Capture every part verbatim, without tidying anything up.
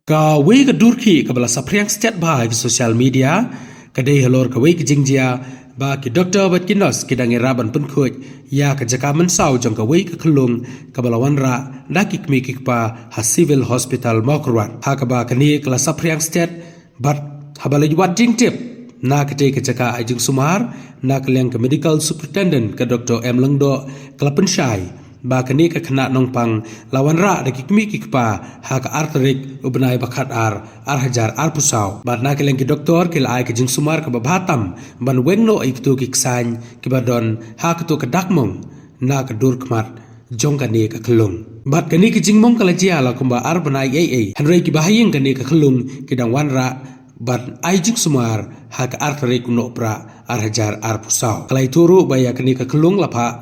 Kawei ka dur khih kaba la saphriang stet bha ha ki social media ka dei halor kawei ka jingjia ba ki doktor bad ki nurse ki dang ïarap ban pynkhuid ïa ka jaka mynsaw jong kawei ka khyllung kaba la wanrah da ki kmie ki kpa ha Civil Hospital Mawkyrwat, ha kaba kane ka la saphriang stet bad haba la ïoh wat jingtip na katei ka jaka ai jingsumar na ka liang ka Medical Superintendent ka Doktor M Lyngdoh ka la pynshai ba kane ka khynnah nongpang la wanrah da ki kmie ki kpa ha ka ar tarik u bnai ba khatar ar hajar arphew saw. Bad na ka liang ki doktor ki la ai ka jingsumar kaba bha tam ban weng noh ïa kito ki ksaiñ kiba don ha kato ka dak mong na ka dur khmat jong kane ka khyllung. Bad kane ka jingmong ka la jia la kumba ar bnai ei ei, hynrei kiba ha ïing kane ka khyllung ki dang wanrah ban ai jingsumar ha ka ar tarik u Nohprah ar hajar arphew saw. Ka la ïathuh ruh ba ïa kane ka khyllung la phah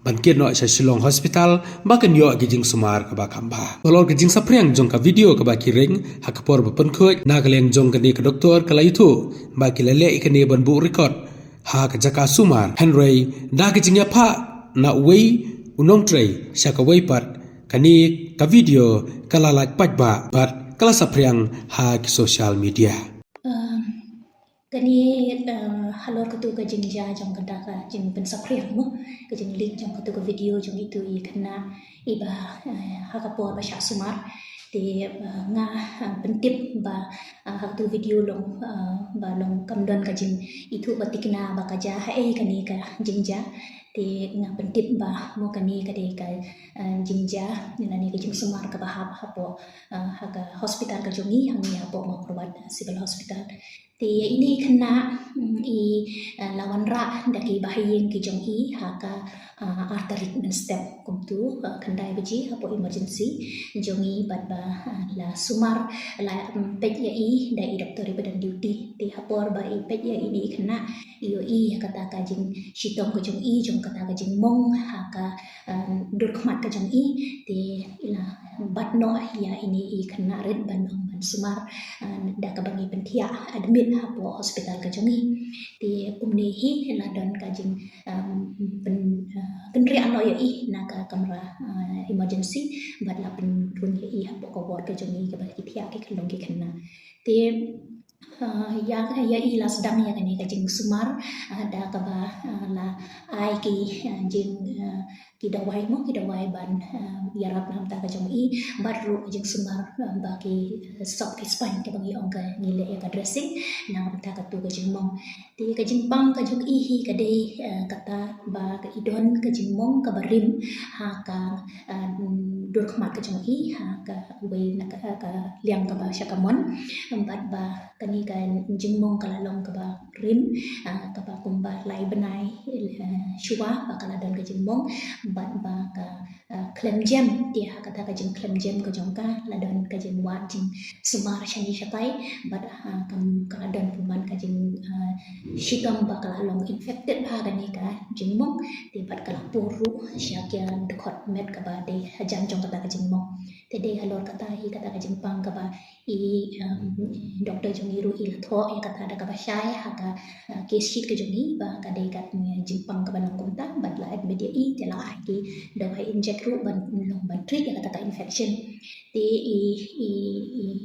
ban kit noh sha Shillong Hospital ba kan ïoh ki jingsumar kaba kham bha. Halor ka jingsaphriang jong ka video kaba ki ring ha ka por ba pynkhuid, na ka liang jong kane ka doktor ka la ïathuh ba ki la leh ïa kane ban buh record ha ka jaka sumar, hynrei da ka jingïaphah na uwei u nongtrei sha kawei pat, kane ka video ka la lait paidbah bad ka la saphriang ha ki social media. Um, kane, uh, halor katu ka jingjia jong kata ka jingpynsaphriang mo, ka jingleak jong katu ka video jong itu i khynnah iba, uh, ha ka por ba shah sumar. Te, uh, nga, uh, pyntip ba, uh, ha katu video long, uh, ba long kam don ka jingithuh ba thikna ba ka jia haei kane ka jingjia. Te nga pyntip ba mo kane ka dei ka, uh, jingjia lane ka jingsumar kaba hap hapoh, uh, ha ka hospital ka jong i hangne hapoh Mawkyrwat, uh, Civil Hospital. Te ïa ine i khynnah, mm, i, eh, la wanrah da ki bahaïing ki jong i ha ka, ah, ar tarik mynstep kumtu, eh, khyndai baje hapoh emergency jong i bad ba, eh, la sumar, la, mm, peit ïa i da i doktor iba don duty. Te ha por ba i peit ïa ine i khynnah, i ïohi ïa kata ka jingshitom ka jong i jong kata ka jingmong ha ka, eh, dur khmat ka jong i. Te i la bat noh ïa ine i khynnah rit ban ong ban sumar, eh, da kaba ngi pynthiah admit hapoh hospital ka jong i. Te kumne hi la don ka jing, eh, pyn, eh, pynriah noh ïa i na ka kamra, eh, emergency bad la pynrung ïa i hapoh ka ward ka jong i kaba ki thiah ki khyllung ki khynnah. Te, eh, ïa, ïa i la sdang ïa kane ka jingsumar, eh, da kaba, eh, la ai ki, eh, jing, eh, ki dawai mo, ki dawai ban, eh, ïarap na ka bynta ka jong i, bad ruh ka jingsumar, eh, ba ki, eh, sop ki spine kaba ngi ong ka ngi leh ïa ka dressing na ka bynta katu ka jingmong. Te ka jingpang ka jong i hi ka dei, eh, kata ba ka i don ka jingmong kaba rim ha ka, eh, dur khmat ka jong i ha kawei na ka, ka liang kaba sha kamon. Bad ba kane ka jingmong ka la long kaba rim, ah, kaba kumba lai bnai, eh, shuwa ba ka la don ka jingmong bad ba ka, ah, khlem jem. Te ha kata ka jingkhlem jem ka jong ka la don ka jingwad jingsumar shane shatai bad, ah, ka, ka la don pynban ka jing, ah, shitom ba ka la long infected ha kane ka jingmong. Te bad ka la pur ruh sha ka dkhot met kaba dei hajan jong kata ka jingmong. Te dei halor kata hi kata ka jingpang kaba i, um, doktor jong i ruh i la thoh ïa kata da kaba shai ha ka, uh, case sheet ka jong i ba ka dei ka, uh, jingpang kaba long kumta bad la admit ïa i te la ai ki dawai inject ruh ban long ban treat ïa kata ka infection. Te i, i,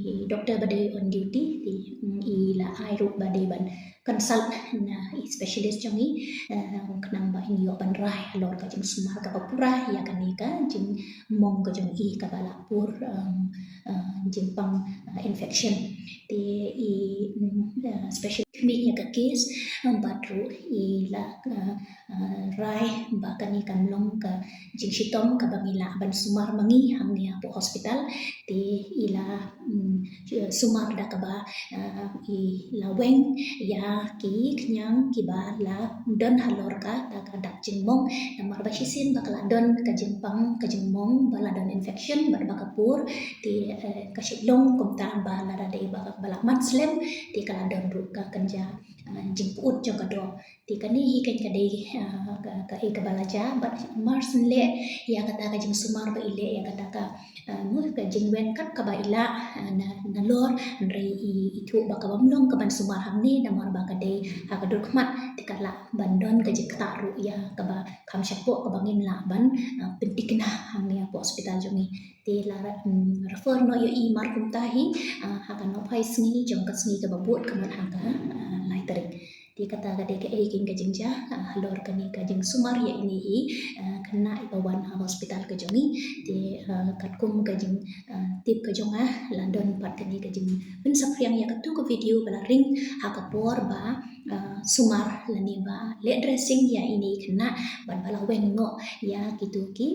i doktor ba dei on duty te, mm, i la ai ruh ba dei ban consult na i specialist jong i, eh, khnang ba in ïoh ban rai halor ka jingsumar kaba pura ïa kane ka jingmong ka jong i kaba la pur, um, eh, jingpang, eh, infection. Te i, mm, eh, specialist khmih ïa ka case, um, bad ruh i la, eh, eh, rai ba kane kan long ka jingshitom kaba ngi lah ban sumar ma ngi hangne hapoh hospital. Te i la, mm, sumar da kaba, ah, i la weng ïa ki khñiang kiba la don halor kata ka dak jingmong. Namar ba shisien ba ka la don ka jingpang ka jingmong ba la don infection bad ba ka pur. Te, eh, ka shait long kumta ba lada dei ba ka, ba la man slem te ka la don ruh ka kynja, ah, jingpyut jong ka doh. Te kane hi kan ka dei, ah, ka, kaei kaba la jia bad mar shu leh ïa kata ka jingsumar ba i leh ïa kata ka, ah, mo ka jingweng Pynkat kaba i lah, ah, na, nalor, hynrei i, i thuh ba kaba ym long kaban sumar hangne namar ba ka dei ha ka dur khmat, te ka lah ban don ka jingktah ruh ïa kaba kham shapoh kaba ngim lah ban, ah, pynthikna hangne hapoh hospital jong ngi. Te la, mm, refer noh ïa i mar kumta hi, ah, ha ka nohphai sngi jong ka sngi kaba bud ka mut ha ka, ah, lai tarik. Te kata ka dei kaei kein ka jingjia, ah, halor kane ka jingsumar ïa ine i, ah, khynnah iba wan ha hospital ka jong ngi. Te, ah, katkum ka jing, ah, tip ka jong nga, la don pat kane ka jingpynsaphriang ïa katu ka video ba la ring ha ka por ba, ah, sumar lane ba leh dressing ïa ine i khynnah bad ba la weng noh ïa kitu ki,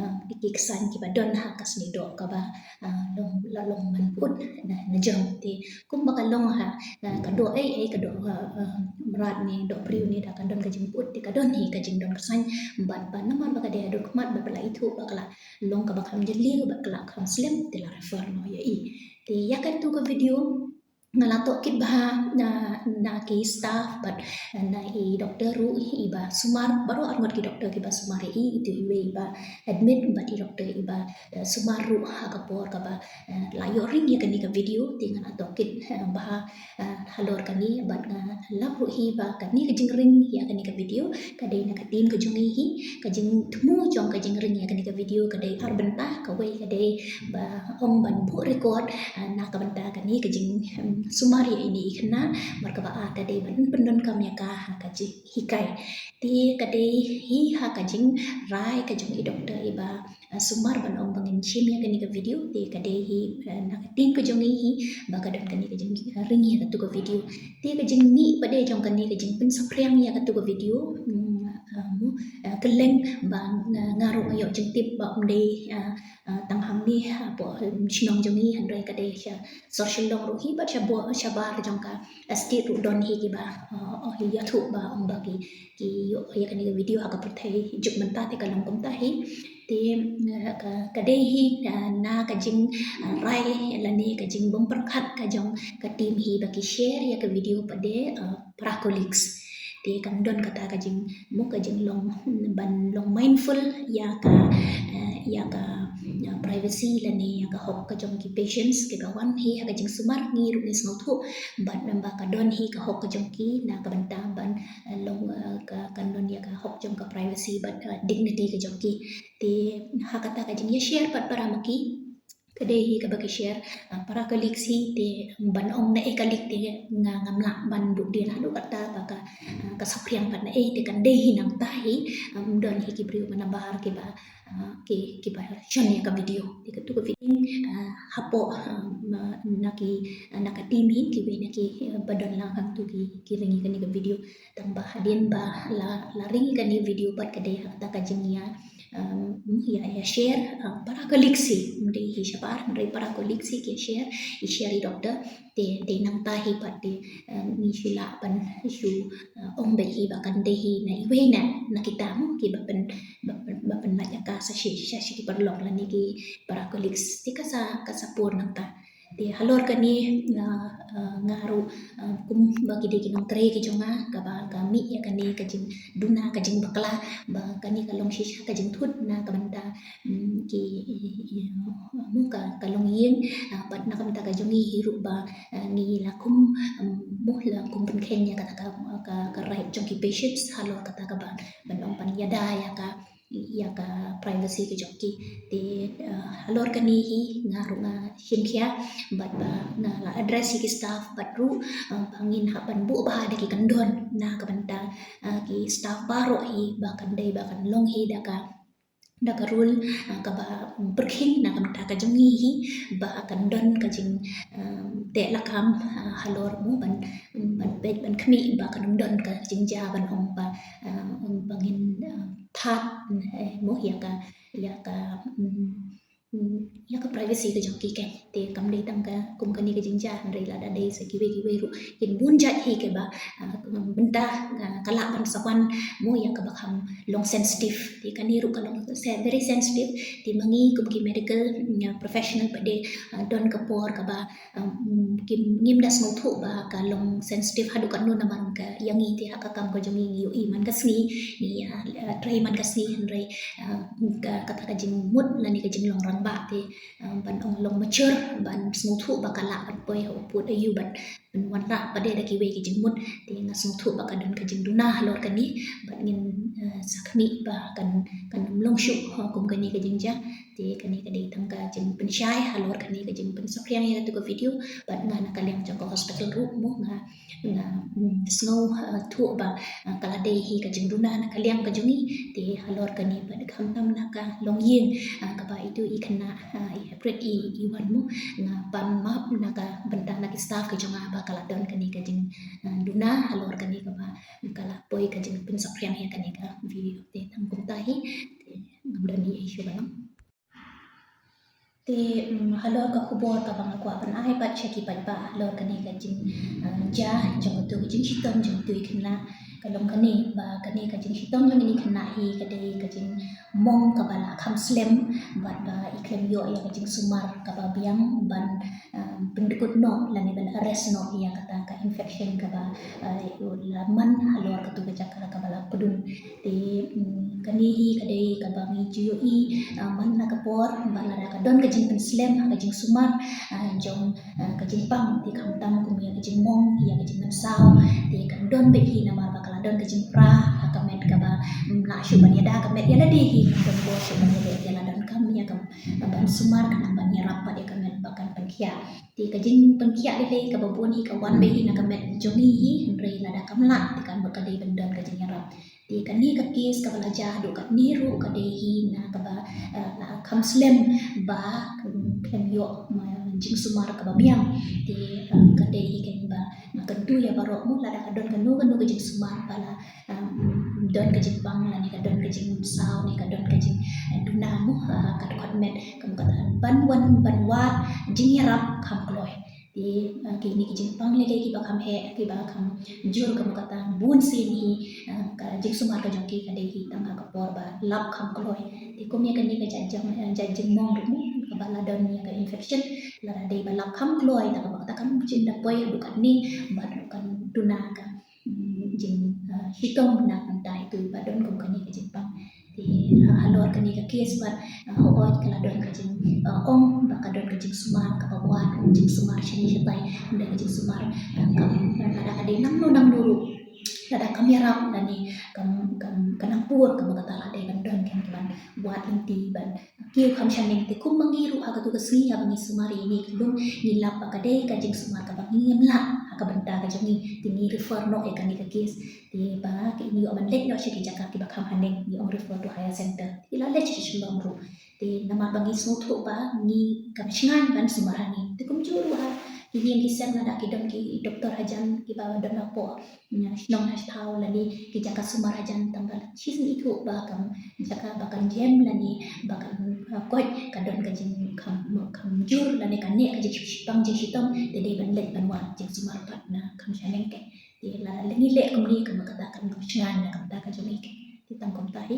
ah, ki ksan kiba don ha ka snieh doh kaba, ah, long, la long ban put na, na jrong. Te kumba ka long ha, ah, ka doh ei ei, ka doh, ah, ah, mrad ne doh briew ne, da ka don ka jingput, te ka don hi ka jingdon ksan bad ba namar ba ka dei ha dur khmat bad ba la ithuh ba ka la long kaba kham jylliew bad ka la kham slem, te la refer noh ïa i. Te ïa katu ka video nga la tohkit bha na, na ki staff bad na i doktor ruh iba sumar, baroh arngut ki doktor kiba sumar ïa i, itu iwei iba admit bad i doktor iba, eh, sumar ruh ha ka por kaba, eh, la ïoh ring ïa kane ka video. Te nga la tohkit, eh, bha, eh, halor kane bad nga lap ruh hi ba kane ka jingring ïa kane ka video ka dei na ka team ka jong ngi hi. Ka jingthmu jong ka jingring ïa kane ka video ka dei ar bynta, kawei ka dei ba ong ban buh record, ah, na ka bynta kane ka jing, em, sumar ïa ine i khynnah, bad kaba ar ka dei ban pyndonkam ïa ka ha ka jinghikai. Te ka dei hi ha ka jingrai ka jong i doktor iba, ah, sumar ban ong ba ngin shim ïa kane ka video. Te ka dei hi, eh, na ka team ka jong ngi hi ba ka don kane ka jingring ïa katu ka video. Te ka jingmih pat de jong kane ka jingpynsaphriang ïa katu ka video, mm, ah, mo, ah, kylleng ba nga, nga ruh nga ïoh jingtip ba ym dei, ah, ah, tang hangne, ah, hapoh, um, shnong jong ngi, hynrei ka dei sha sor Shillong ruh hi bad shabar, shabar jong ka, ah, state ruh don hi kiba, ah, oh, ïathuh ba ong ba ki, ki ïoh ïa kane ka video ha ka pyrthei juk mynta. Te ka long kumta hi. Te, ah, ka, ka dei hi, ah, na ka jing, ah, rai lane ka jingbym pyrkhat ka jong ka team hi ba ki share ïa ka video pat de, ah, para colleagues. Te kam don kata ka jing, mo, ka jinglong, ban long mindful ïa ka, eh, ïa ka, eh, privacy lane ïa ka hok ka jong ki patients kiba wan hi ha ka jingsumar. Ngi ruh ngi sngewthuh bad ba ka don hi ka hok ka jong ki na ka bynta ban, eh, long, eh, ka, kan don ïa ka hok jong ka privacy bad, eh, dignity ka jong ki. Te ha kata ka jingïashare pat para ma ki, ka dei hi kaba ki share, ah, para colleagues hi. Te ban ong na ei colleague te nga ngam lah ban buh dien haduh katta ba ka, ah, ka saphriang pat na ei. Te kan dei hi nangta hi, um, don hi ki briew ba nabar kiba, ah, ki, kiba shon ïa ka video. Te katu ka video, ah, hapoh, ah, ma, na ki, ah, na ka team hi, kiwei na ki, ah, ba don lang hangtu ki, ki ring ïa kane ka video. Tang ba hadien ba la, la ring ïa kane video pat ka dei ha kata ka jingïa, um, ïa, ïa share, um, para colleagues hi, ym dei hi shabar, hynrei para colleagues hi ki share, i share i doktor. Te, te nangta hi pat te, um, ngi shu lah ban shu, uh, ong beit hi ba kan dei hi na iwei na, na kita, mo, kiba pyn, ba pyn, ba pynlait ïa ka sha shi, sha shi ki paralok lane ki para colleagues. Te ka sa, ka sa por nangta. Te halor kane, ah, ah, nga ruh, ah, kum ba ki dei ki nongtrei ki jong nga, kaba ka mih ïa kane ka jingduna, ka jingbakla ba kane ka long shisha ka jingthut na ka bynta, mm, ki, i, i, mo, ka, ka longïing, ah, bad na ka bynta ka jong ngi hi ruh ba, ah, ngi la kum, mm, mo, la kum pynkheiñ ïa kata ka, ka, ka right jong ki patients halor kata kaba ban ong ban ïada ïa ka, ïa ka privacy ka jong ki. Te, eh, halor kane hi nga ruh nga shim khia bad ba nga la address ïa ki staff bad ruh, eh, ba ngin hap ban buh bha da ki kyndon na ka bynta, eh, ki staff baroh hi ba kan dei ba kan long hi da ka, da ka rule, eh, kaba pyrkhing na ka bynta ka jong ngi hi ba kan don ka jing, eh, teh lakam, eh, halor, mo, ban, ban peit ban khmih ba kan ym don ka jingjia ban ong ba, eh, ba ngin, eh, thad, eh, mo, ïa ka, ïa ka, mm, mm, ïa ka privacy ka jong ki. Te kam dei tang ka kum kane ka jingjia, hynrei lada dei sa kiwei kiwei ruh kin bun jait hi kiba, ah, bynta, ah, ka lah ban sa wan, mo, ïa kaba kham long sensitive. Te kane ruh ka long se-, very sensitive. Te ma ngi kum ki medical, mm, professional pat de, ah, don ka por kaba, um, kim, ngim da sngewthuh ba ka long sensitive haduh katno namar ka ïa ngi te ha ka kam ka jong ngi ngi ïohi man ka sngi, ngi, ah, trei man ka sngi, hynrei, ah, ka, kata ka jingmut lane ka jinglong rang ba te, eh, ban ong long mature, ban sngewthuh ba ka lah ban poi ha u pud aïu, ban ban wanrah pat de da kiwei ki jingmut. Te nga sngewthuh ba ka don ka jingduna halor kane, bad ngin, eh, sa khmih ba kan, kan ym long shuh, ha, kum kane ka jingjia. Te kane ka dei tang ka jingpynshai halor kane ka jingpynsaphriang ïa katu ka video, bad nga na ka liang jong ka hospital ruh mo nga, nga, mm, sngew, eh, thuh ba, eh, ka la dei hi ka jingduna na ka liang ka jong ngi. Te halor kane bad khamtam na ka longïing, eh, kaba itu i khynnah, eh, i haprit i, i wan mo, nga pan map na ka bynta na ki staff ka jong nga ba ka la don kane ka jing, eh, duna halor kane kaba ka la poi ka jingpynsaphriang ïa kane ka video. Te tang kumta hi, te ngam don ei ei shuh ba long. Te, mm, halor ka khubor kaba nga kwah ban ai pat sha ki paidbah halor kane ka jing, eh, jia jong katu ka jingshitom jong katu i khynnah, ka long kane ba kane ka jingshitom jong kane i khynnah hi ka dei ka jingmong kaba la kham slem, bad ba i khlem ïoh ïa ka jingsumar kaba biang ban, eh, pyndkut noh lane ban arrest noh ïa kata ka infection kaba, eh, la man halor katu ka jaka kaba la pdun. Te, mm, kane hi ka dei kaba ngi ju ïohi, ah, man la ka por ba lada ka don ka jingpynslem ha ka jingsumar, ah, jong, ah, ka jingpang, te khamtam kum ïa ka jingmong, ïa ka jingmynsaw, te kan don beit hi namar ba ka la don ka jingpra ha ka met kaba, mm, lah shuh ban ïada ka met ïa lade hi, kan don bor shuh ban ïada ïa la donkam ïa ka, ban sumar khnang ban ïarap pat ïa ka met ba kan pynkhiah. Te ka jingpynkhiah lei lei kaba bun hi ka wan beit hi na ka met jong ngi hi, hynrei lada kam lah te kan bad ka dei ban don ka jingïarap. Te kane ka case kaba la jia haduh katne ruh ka dei hi na kaba, eh, la kham slem ba, mm, khlem ïoh, mm, jingsumar kaba biang. Te, eh, ka dei hi kaba nga kyntu ïa baroh mo lada ka don kano kano ka jingsumar ba la, eh, don ka jingpang lane ka don ka jingmynsaw ne ka don ka jing, eh, duna mo, eh, ka dkhot met, ka mut kata ban wan ban wad jingïarap kham kloi. Te, ah, kine ki jingpang lei lei kiba kham heh, kiba kham jur, ka mut kata bun sien hi, ah, ka jingsumar ka jong ki ka dei hi tang ha ka por ba lap kham kloi. Te kum ïa kane ka jait jing, ah, jait jingmong ruh mo, kaba la don ïa ka infection, lada dei ba lap kham kloi, te kaba kata kam shym da poi haduh katne, bad ruh kan duna ka, mm, jing, ah, shitom na ka bynta itu ba don kum kane ka jingpang. Te, ah, halor kane ka case pat, ah, hooid ka la don ka jing, ah, ong ba ka don ka jingsumar kaba wad, jingsumar shane shatai, don ka jingsumar, ah, kam, lada ka dei nangno nangno ruh, lada kam ïarap lane kam, kam, ka nang pur, ka mut kata la dei ban don kiban wad lynti ban kiew kham shaneng. Te kum ma ngi ruh ha katu ka sngi haba ngi sumar ïa ine i khyllung ngi lap ba ka dei ka jingsumar kaba ngim lah ha ka bynta ka jong ngi, te ngi refer noh ïa kane ka case. Te ba ki ngi ïoh ban leit noh sha ki jaka kiba kham haneng, ngi ong refer to higher center. Te la leit sha Shillong ruh. Te namar ba ngi sngewthuh ba ngi kam shngaiñ ban sumar hangne. Te kumjuh ruh ha ki ïing ki sem lada ki don ki doktor hajan kiba don hapoh, mm, shnong ha shnong lane ki jaka sumar hajan, tang ba shisien ithuh ba kam jaka ba kan jem lane ba kan, ah, koit ka don ka jingkham, kham jur lane ka neh ka jingshipang jingshitom, te dei ban leit ban wad jingsumar pat na kham shaneng keiñ. Te lada ngi leh kumne ka mut kata kan long shngaiñ na ka bynta ka jong ngi keiñ. Te tang kumta hi.